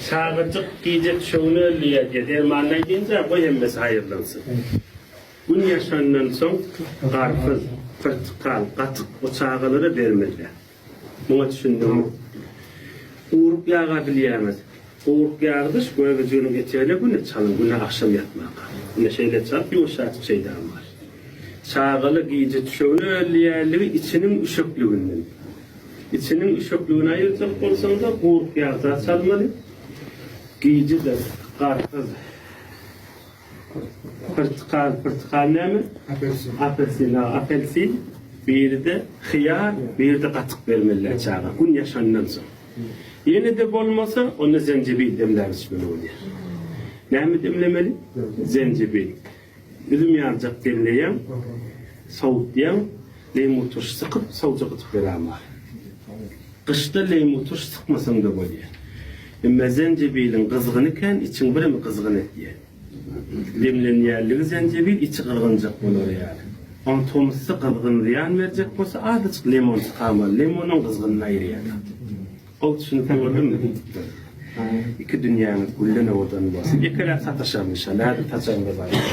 Çagajyk gije düşegine ölýär diýýär. Dermanyny aýdynja, goý hemmesi haýyrlansyn. Gün ýaşandan soň garpyz, pyrtykal, gatyk o çagalara bermeli. Muňa düşündiňmi? Guruk ýag-a bilýäňiz. Guruk ýagy-da şu göbejiginiň etegine güne çalyň, güne agşam ýatmaka. Ine şeýle çalyp, ýuwaşjaçyk şeýdäň bar. Çagaly gije düşegine öldüýänligi içiniň üşekliginden. Içiniň üşekligini aýyrjak bolsaň-da guruk ýag-da çalmaly. Gije-de garpyz, Pyrtykal, pyrtykal näme? Apelsin. Apelsin, ha, apelsin. Biri-de hyýar, biri-de gatyk bermeliler çaga, gün ýaşandan soň. Ýene-de bolmasa, onda zenjebil demläp içmeli bolýar. Näme demlemeli? Zenjebil. Üzüm ýaljak demleýäň, sowutýaň, leýmu turşy sykyp, sowujak içip beräýmeli. Gyşda leýmu turşy sykmasaň-da bolýar. Emma zenjebiliň gyzgyny kän, içiň birem gyzgyn etýär. Demlenýänligi zenjebil içi gyzgynjak bolar ýaly. Oň tomusda gyzgyn zyýan berjek bolsa azajyk lemon sykamaly, lemonyň gyzgynyny aýyrýar. Gowy düşünip boldumy? Iki dünýäňiz gülden owadan bolsun. Ýekeläp sataşaryn inşallah. Häzir saçagyňyza barýan.